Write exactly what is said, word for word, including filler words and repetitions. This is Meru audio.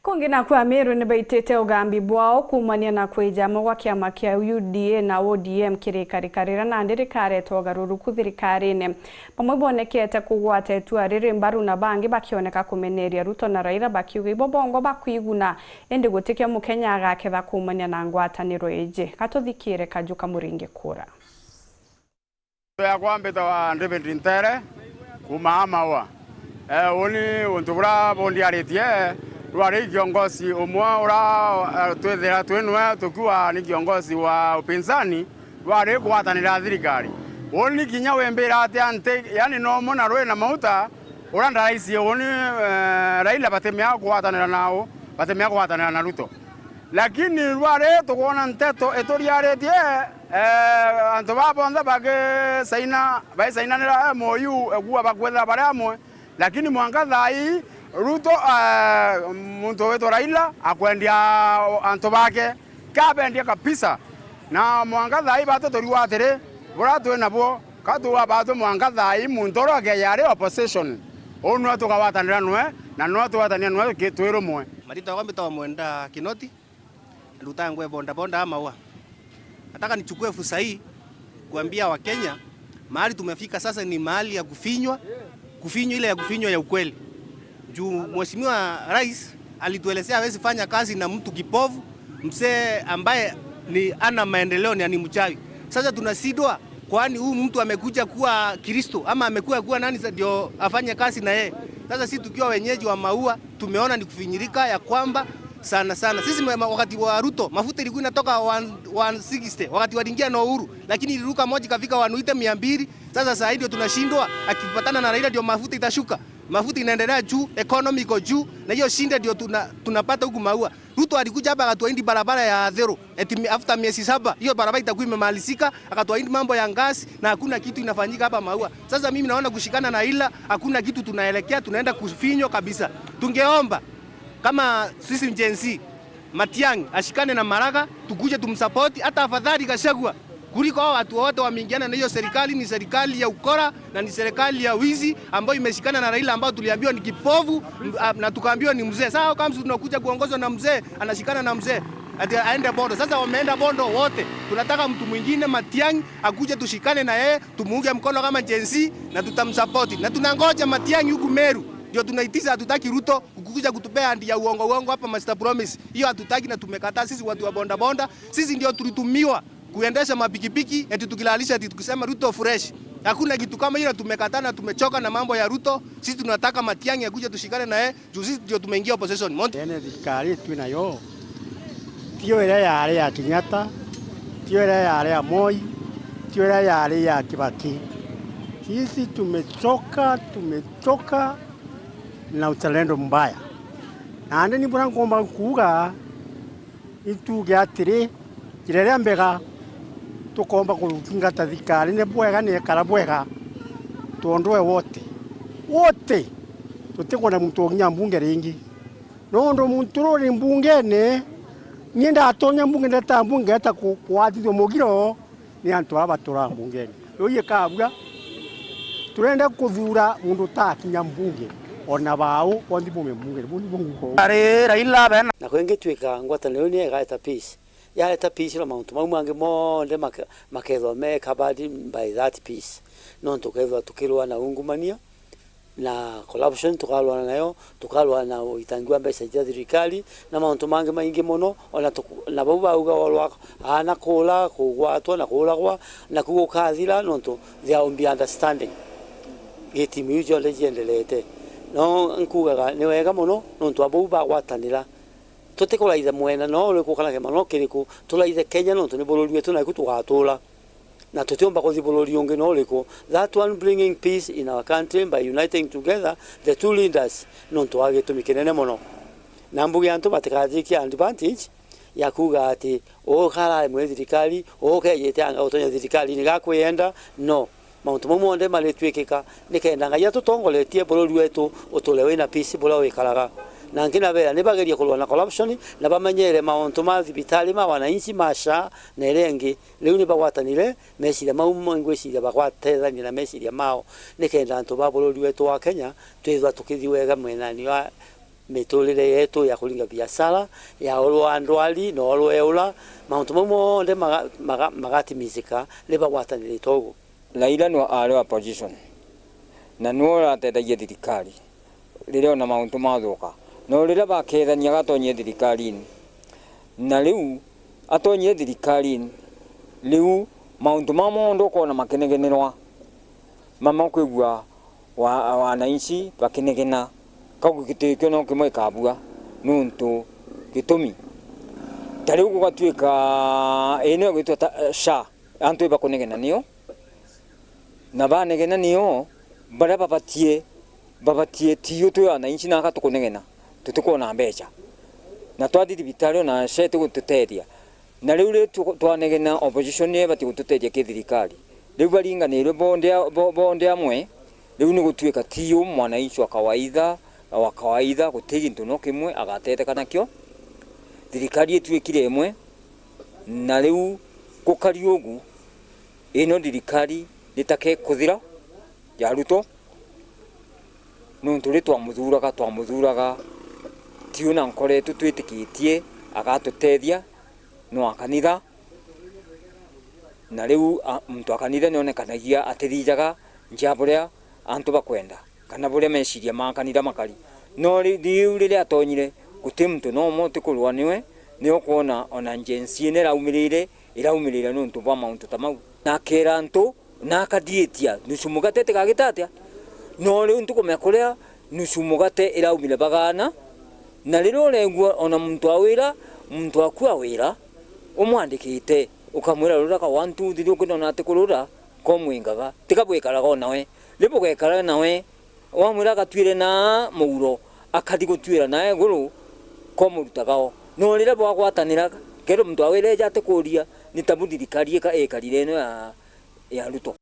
Kungi naku Ameru ni baitite ugambi bwao kuumania na kwija amwe gwa kiama kia U D A na O D M kirikari karira nandi rikaretwa ugaruruku thirikarine. Bamwe ibonekete kugwata itua riri mbaru na bangi bakioneka kumeneria Ruto na Raila bakiuga ibo bongwa bakwiguna, indi gutikio Mukenya agaketha kuumania na ngwataniro iji. Gatuthikiire kaju ka Muringi Kura. Yakwa mbitawa David Ntere, kuuma Amaua. Eh, uni untu bura bundiaritie, rwari kiongozi umwe ura, eh, twithira twi nwe tukiwa ni kiongozi wa upinzani, rwari kugwatanira thirikari. Uni kinya wimbira atia nti, yani no muna rwi na mauta, ura ndaraisi uni, eh, Raila batimea kugwatanira nao, batimea kugwatanira na Ruto. Lakini rwari tukwona nteto ituriaritie, eh, antu baa bonthe bagisaina, baisainanira M O U, egua bakwithira bari amwe, lakini mwanka thaa ii Ruto, eh, muntu witwa Raila akwendia antu bake, kabendia kabisa. Na mwanka thaa ii batu turiuga atiri, buria twi nabwo, ka tuuga batu mwanka thaa ii muntu uria ukeeja ari opposition, uu nwe tukagwatanira nwe, na nwe tugwatania nwe ki-, twi rumwe. Marita yakwa mbitawa Mwenda Kinoti. Ndutaga nguo ya bodaboda Amaua. Nataka nichukue fursa hii kuambia Wakenya, mahali tumefika sasa ni mahali ya kufinywa, kufinywa ile ya kufinywa ya ukweli. Juu Mheshimiwa Rais alituelezea hawezi fanya kazi na mtu kipofu, mzee ambaye ni ana maendeleo na ni mchawi. Sasa tunashindwa, kwani huyu mtu amekuja kuwa Kristo ama amekuja kuwa nani sa-, ndio afanye kazi na yeye? Sasa sisi tukiwa wenyeji wa Maua, tumeona ni kufinyirika ya kwamba sana sana. Sisi ma-, wakati wa Ruto, mafuta ilikuwa inatoka one, one sixty, wakati waliingia na Uhuru, lakini iliruka moja ikafika one eighty, mia mbili. Sasa saa hii ndio tunashindwa, akipatana na Raila ndio mafuta itashuka. Mafuta inaendelea juu, economy iko juu, na hiyo shida ndio tuna-, tunapata huku Maua. Ruto alikuja hapa akatuahidi barabara ya Athero, eti mi-, after miezi saba, hiyo barabara itakuwa imemalizika, akatuahidi mambo ya gas, na hakuna kitu inafanyika hapa Maua. Sasa mimi naona kushikana na Raila, hakuna kitu tunaelekea, tunaenda kufinywa kabisa. Tungeomba kama sisi Gen Z, Matiang'i ashikane na Maraga, tukuje tumsupport, hata afadhali Gachagua, kuliko hao watu wote wameingiana na hiyo serikali. Ni serikali ya ukora na ni serikali ya wizi ambayo imeshikana na Raila, ambao tuliambiwa ni kipofu, m-, a-, na tukaambiwa ni mzee. Sasa how comes tunakuja kuongozwa na mzee, anashikana na mzee ati aende Bondo? Sasa wameenda Bondo wote, tunataka mtu mwingine, Matiang'i, akuje tushikane na yeye, tumuunge mkono kama Gen Z na tutamsupport. Na tunangoja Matiang'i huku Meru, ndio tunaitisha, hatutaki Ruto kukuja kutupea ahadi ya uongo uongo hapa, Master Promise. Hiyo hatutaki na tumekataa sisi watu wa bodaboda. Sisi ndio tulitumiwa kuendesha mapikipiki, eti tukilalisha, eti tukisema Ruto fresh. Hakuna kitu kama hiyo, tumekataa na tumechoka na mambo ya Ruto. Sisi tunataka Matiang'i akuje tushikane na yeye, juu sisi ndio tumeingia opposition. Mont- Ene thirikari twi nayo, tio iria yari ya Kenyatta, tio iria yari ya Moi, tio iria yari ya Kibaki. Sisi tumechoka, tumechoka na uzalendo mbaya. Nandi ni buria nkomba kuuga, ituge atiri, njira iria mbega tukomba kuthingata thirikari ni bwega, ni ekara bwega, tondu we wote, wote, tutikwenda muntu uginya mbunge ringi. Nondu muntu uri mbungene, nie ndatonya mbunge, ndeta mbunge, eta ku-, kwatithua mugiro, ni antu aba baturaga mbungene. Riu ikabua, turenda kuthura mundu utakinya mbunge, ona bau, bonthe baume mbungene. Buu nibu nguga uu. Ari Raila bena. Na kwingitwika ngwataniro iu ni igaeta peace. Yaeta peace, na mauntu mau mangi monthe make-, makethwa me covered by that peace. Nontu ukethwa tukirua na ungumania, na corruption tukarwana nayo, tukarwana na uitangi wa mbeca cia thirikari, na mauntu mangi maingi mono, ona tuku-, na bau bauga orwa aana kuura, kugwatwa na kuuragwa, naku gukathira, nontu there will be understanding. Gitimu iu cionthe ciendelete. No nkugaga ni wega mono, nontu abau bagwatanira. Tutikuraitha mwena no uriku kana kimano kiriku, turaithe Kenya, nontu ni bururi wetu, naku tugatura. Na tutiumba kuthi bururi ungi no uriku. That one bringing peace in our country by uniting together the two leaders, nontu wa gitumi kinene mono. Na mbuge antu batikathikie advantage ya kuuga ati, uu karari mwe thirikari, uu kejite anga gutonya thirikari ni gakwiyenda, no. Mauntu mau monthe maritwikika nikenda Ngai atutongoretie bururi wetu uture wina peace buria wikaraga. Na nkinabera ni bagerie kurua na corruption, na bamenyere mauntu ma thibitari ma wananchi ma SHA na iria ingi. Riu ni bagwatanire, meciria mau ngwiciria bagwatethania na meciria mao, nikenda antu ba bururi wetu wa Kenya twithwa tukithi wega mwenani wa miturire yetu ya kuringa biashara, ya urwa ndwari na urwa eura, mauntu mau monthe maga-, maga-, magatimizika riria bagwatanirite ugu. Raila nwe aari opposition, na nwe uratethagia thirikari riria ona mauntu mathuka. No riria bakethania agatonyie thirikarine, na riu atonyie thirikarine, riu mauntu mama monthe ukoona makinegenerwa, mama ukwigua wa-, wananchi bakinegena, kau gikituikio no kimwe gikabua, niuntu gitumi ta riu gugatuika ii niyo gwitwa ta, SHA, antu ibakunegena niyo, na banegena niyo baria babatie, babatie tiyo twi wananchi naka tukunegena, tutikwona mbecha, na twathi thibitari ona SHA itigututethia. Na riu ri tu-, twanegena opposition niyo ibati gututethia ki thirikari. Riu baringanirwe bonthe a-, bo-, bonthe amwe, riu ni gutuika ti u mwananchi wa kawaida, wa kawaida, guti gintu no kimwe agatetheka nakio. Thirikari ituikire imwe, na riu gukari ugu, ino thirikari ritake kuthira ya Ruto, niuntu ri twamuthuraga, twamuthuraga ti una nkoretwe twitikitie agatutethia, no a kanitha. Na riu, a, muntu wa kanitha nionekanagia atithijaga njia buria antu bakwenda, kana buria meciria ma kanitha makari. No ri-, riu riria atonyire, guti muntu no umwe utikurua niwe, ni ukwona ona Gen Z ino iraumirire, iraumirire niuntu bwa mauntu ta mau. Na akera antu, na akathiitia nusu mugate itigagite atia? No riu ntukumenya kuria nusu mugate iraumire bagaana, na riria uregua ona muntu a wira, muntu aku a wira, umwandikite, ukamwira, "Rura ka one, two, three," ukina ona atikurura, komwingaga. Tiga bwikaraga o nawe. Riria bugekara nawe, wamwira agatwire na muuro, akathi gutwira na iguru, komurutaga o. No riria bwagwatanira, kethirwa muntu a wira eja atikuria, ni tabu thirikari ika-, ikarire ino ya, ya Ruto.